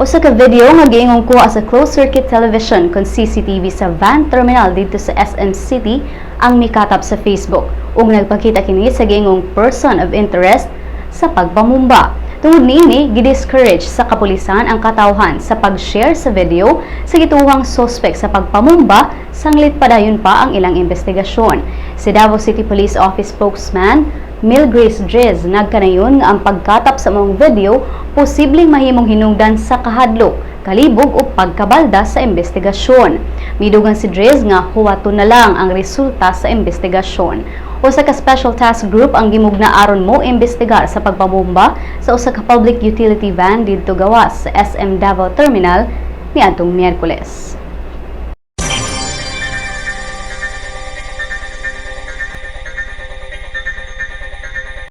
Usa ka video nga giingong kuha sa closed circuit television kon CCTV sa van terminal didto sa SM City ang mikatap sa Facebook ug nagpakita kini sa giingong person of interest sa pagpamumba. Tungod niini, gidiscourage sa kapulisan ang katawhan sa pag-share sa video sa gituohang suspect sa pagpamumba sanglit padayon pa ang ilang investigasyon. Si Davao City Police Office spokesman Milgrace Driz nagkanayon nga ang pagkatap sa maong video posibleng mahimong hinungdan sa kahadlok, kalibog o pagkabalda sa investigasyon. Midugang si Driz nga huwaton na lang ang resulta sa investigasyon. Usa ka special task group ang gimugna aron mo imbestigar sa pagpabomba sa usa ka public utility van didto gawas sa SM Davao Terminal niadtong Miyerkules.